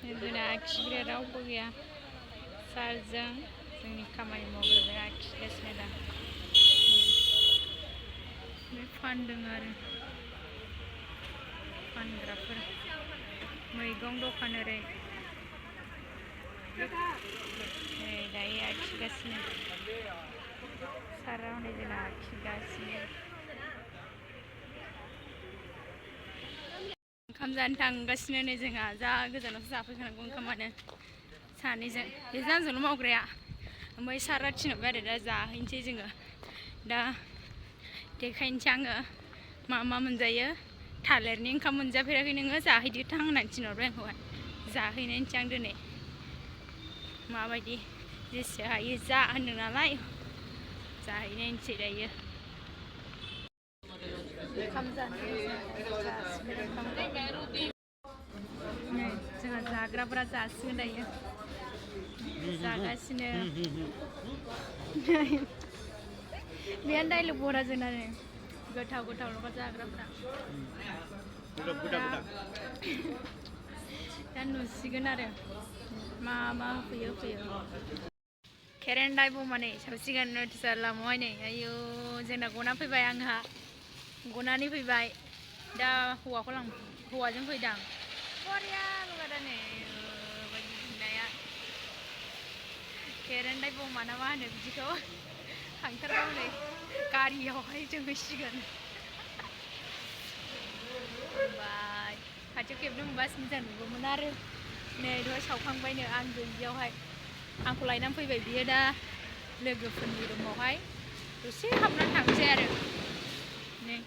जोंना खिग्राया रावबो गैया सारजों जोंनि खामानि मावग्राया खिगासिनो दा फानदों आरो फानग्राफोर मैगं दखान ओरै दायो आखिगासिनो सारा हनै जोंना आखिगासिनो ओंखाम जानो थांगासिनो नै जोंहा जा गोजानावसो जाफैखानांगौ ओंखामानो सानैजों बे जानजोंल' मावग्राया ओमफ्राय सारा थिनहरबाय आरो दा जाहैनोसै जोङो दा देखायनोसै आङो मा मा मोनजायो थालिरनि ओंखाम मोनजाफेराखै नोङो जाहैदो थां होननानै थिनहरबाय आंखौहाय जाहैनायनोसै आं दिनै माबायदि जेसे हायो जा होनदों नालाय जाहैनायनोसै दायो ओंखाम नै जोंहा जाग्राफोरा जासिगोन दायो जागासिनो बेयानो डाइलग बरा जोंना नै गोथाव गोथाव न'खर जाग्राफ्रा दा नुसिगोन आरो मा मा होफैयो खेरेन्दाय बौमानै सावसिगोन नटिसार लामावहाय नै आयौ जोंना गना फैबाय आंहा गनानै फैबाय दा हौवाजों फैदां बरिया लगायदा नै बायदि बुंनाया खेरेन्दाय बौमा ना मा होनो बिदिखौ थांथारबा हनै गारियावहाय जों फैसिगोन ओमफ्राय खाथियाव खेबनो मोनबा मोजां नुगौमोन आरो नै दहाय सावखांबायनो आं गैयियावहाय आंखौ लायनानै फैबाय बियो दा लोगोफोरनि रुमावहाय दसे हाबनानै थांसै आरो नै